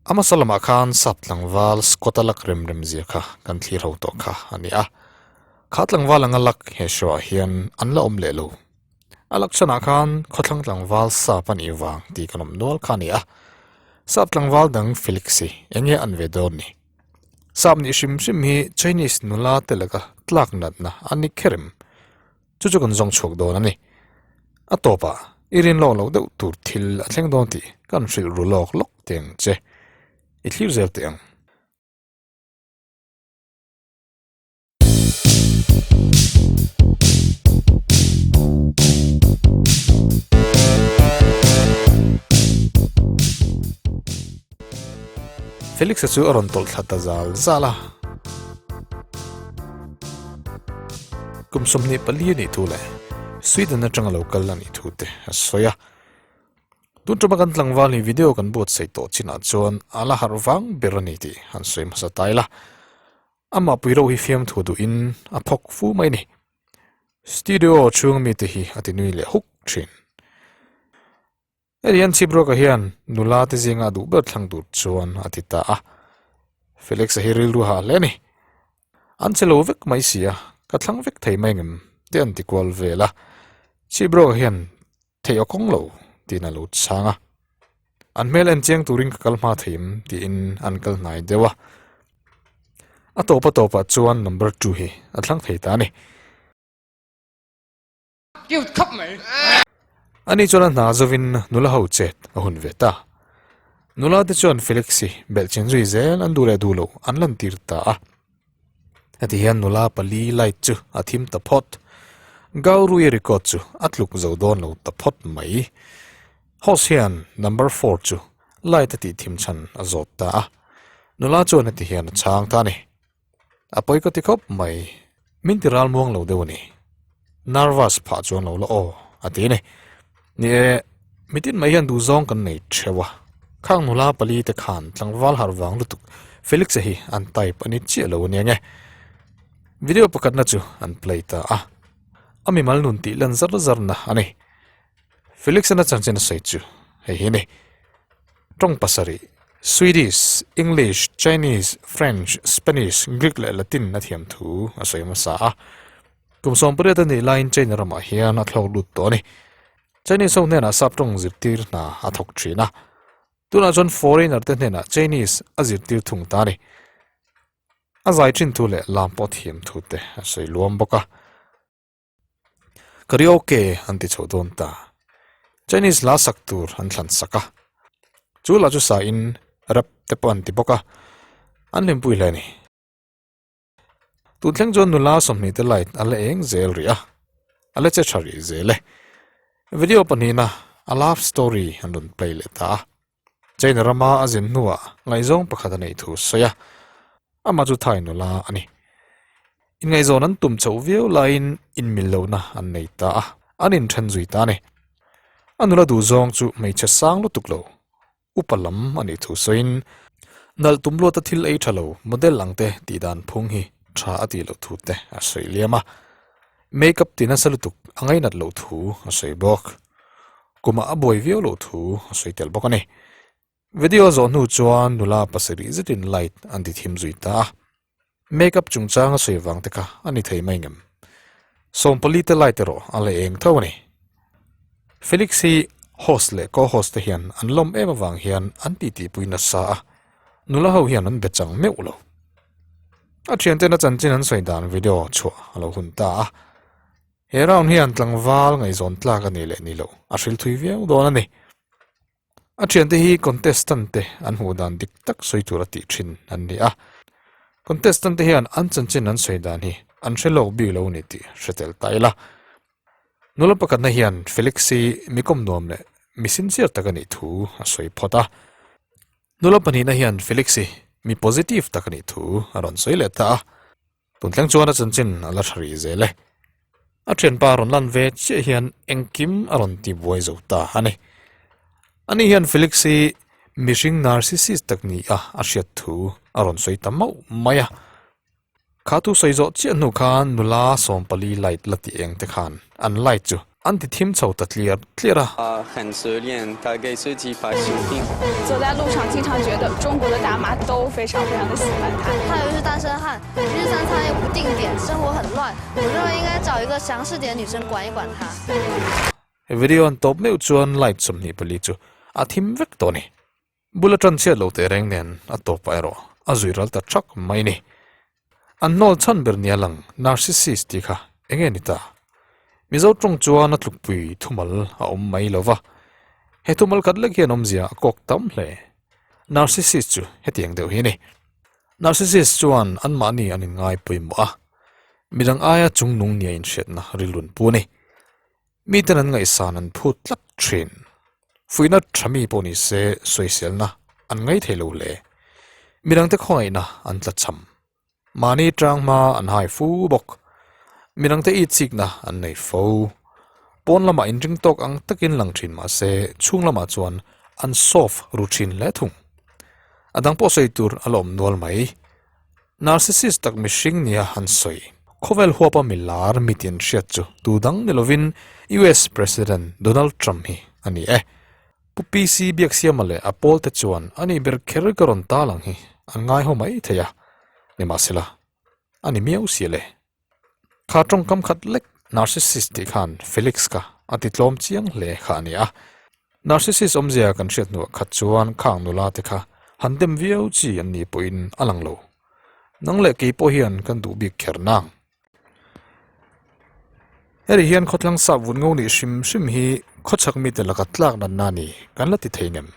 A hmasa lamah khan sap tlangval Scott-a lak rem rem zia kha kan thlir ho tawh kha a ni a. Kha tlangval anga lak he show-ah hian an la awm leh lo. A lak chhanah khan khawthlang tlangval sap a nih vang tih kan awm nual kha a ni a. Sap tlangval dang Felix-i eng nge an ve dawn ni? Sap nih hrim hrim hi Chinese nula te laka tlak natna a ni kher em? Chu chu kan zawng chhuak dawn a ni. A tawpah i rin lawk loh deuh tur thil a thleng dawn tih kan hrilh ru lawk lawk teh ang che. I thlir zel teh ang. Felix-a chu a rawn tawlh thla ta zal zal a. Kum 24 a nih thu leh Sweden atanga lo kal a nih thu te a sawi a. Tun tuma kan tlangval hi video kan buatsaih tawh chinah chuan a la harh vang ber a ni tih han sawi hmasa ta ila. Amah pui reuh hi fiamthu duhin a phawk fu mai a ni. Studio chhung mite hi a ti nui leh huk thin. Hei hian Chhipruaka hian nula te zinga a duh ber thlang tur chuan a ti ta a. Felix-a hi rilru hah hle a ni. An che lo vek mai si a, ka thlang vek thei mai ngem te an ti kual vel a. Chhipruaka hian theih a kawng lo tiin a lo chhang a. An hmel en chiang turin ka kal hma thei em tiin an kal hnai deuh a. A tawp a tawpah chuan number two hi a thlang thei ta a ni. Cute khawp mai. Ani chuan a hna zovin nula ho chet a hun ve ta. Nula te chuan Felix-i belh chin zui zel an duh leh duh loh an lantir ta a. Heti hian nula pali light chu a thim ta phawt. Gaurui record chu a tluk zo dawn lo ta phawt mai. Host hian number four chu light a tih thim chhan a zawt ta a. Nula chuan heti hian a chhang ta a ni. A pawi ka ti khawp mai, min ti ral muang lo deuh a ni. Nervous phah chuan lo la aw, a ti a ni. Ni e, mitin mai hian duhzawng kan nei theuh a. Khang nula pali te khan tlangval harh vang lutuk Felix-a hi an type a ni chiah lo a nia nge. Video pakhatna chu an play ta a. A mimal nun tih lan zar zarna a ni. Felix-a na chanchin a sawi chu hei hi a ni. Tawng pasarih, Swedish, English, Chinese, French, Spanish, Greek leh Latin a thiam thu a sawi hmasa a. Kum 18 a nih laiin China ramah hian a thlawk lut tawh a ni. Chinese ho hnenah sap tawng zirtir hna a thawk thin a. Tunah chuan foreigner te hnenah Chinese a zirtir thung ta a ni. A zai thin thu leh lam pawh thiam thu te a sawi luam bawk a. Karaoke an ti chhoh dawn ta. Chinese hla sak tur an thlan sak a. Chu lah chu sa in rap te pawh an ti bawk a. An hlimpui hle a ni. Tun thleng chuan nula 20 te light a la eng zel rih a. A la che tha rih zel e. Video pahnihna a love story an rawn play leh ta a. China rama a zin hnuah ngaihzawng pakhat a neih thu a sawi a. Amah chu Thai nula a ni. Inngaihzawn an tum chhoh viau laiin inmil lohna an nei ta a, an inthen zui ta a ni. A nula duhzawng chu hmeichhe sang lutuk lo, upa lam a nih thu sawiin, nalh tum luata thil ei tha lo model ang te tih dan phung hi tha a tih loh thu te a sawi liam a. Makeup ti nasa lutuk a ngainat loh thu a sawi bawk. Kumah a buai viau loh thu a sawi tel bawk a ni. Video zawh hnu chuan nula pasarih zetin light an ti thim zui ta a. Makeup chungchang a sawi vang te kha a ni thei mai ngem. 14 te light erawh a la eng tho a ni. Felix hi host leh co-host te hian an lawm em avang hian an titipui nasa a, nula ho hian an be chang meuh lo. A thianten a chanchin an sawi dan video chhuah a lo hun ta a. He round hian tlangval ngaihzawn tlak a ni leh ni loh a hril thui viau dawn a ni. A thiante hi contestant te an hmuh dan dik tak sawi tur a tih thin an ni a. Contestant te hian an chanchin an sawi dan hi an hre lawk bik lo a ni tih hre tel ta ila. Nula pakhatna hian Felix hi mi kawm nuam leh mi sincere tak a nih thu a sawi phawt a. Nula pahnihna hian Felix hi mi positive tak a nih thu a rawn sawi leh ta a. Tun thleng chuan a chanchin a la tha rih zel e. A thianpa rawn lan ve chiah hian engkim a rawn ti buai zo ta a ni. Ani hian Felix hi mihring narcissist tak ni a a hriat thu a rawn sawi ta mauh mai a. Kha thu sawi zawh chiah hnu khan nula 14 light la ti eng te khan an light chu. An ti thim chho ta tliar tliar a. He video an tawp meuh chuan light 24 chu a thim vek tawh a ni. Bul a tan chhiat lo teh reng nen a tawpah erawh a zui ral ta thak mai a ni. An hnawl chhan ber nia lang narcissist tih kha eng nge ni ta? Mizo tawng chuan a tlukpui thumal a awm mai lo va, he thumal khat lek hian awmzia a kawk tam hle. Narcissist chu hetiang deuh hi a ni. Narcissist chuan anmahni an inngai pawimawh a, midang aia chungnung nia inhriatna rilrun pu a ni. Miten an ngaihsan an phut tlat thin. Fuihna tha mi pawh ni se sawiselna an ngai thei lo hle. Midangte khawngaihna an tla cham. Mahni tang hma an hai fu bawk. Midangte itsikna an nei fo. Pawn lamah inring tawk ang takin lang thin mah se chhung lamah chuan an soft ru thin hle thung. A dang pawh sawi tur a la awm nual mai. Narcissist tak mihring nia han sawi. Khawvel huapa milar mitin hriat chu tu dang ni lovin US President Donald Trump hi a ni e. Pu PC Biaksiama leh a pawlte chuan a nih ber kher ka rawn tal ang hi an ngai haw mai thei a, nimahsela a ni miau si le. Kha tawngkam khat lek Narcissist tih khan Felix kha a ti tlawm chiang hle kha a ni a. Narcissist awmzia kan hriat hnuah khat chuan khang nula te kha han dem viau chi an ni pawhin a lang lo. Nang leh kei pawh hian kan duh bik kher nang. Heri hian khawthlang sap vun ngo nih hrim hrim hi khawchhak mite laka tlak natna a ni kan la ti thei ngem?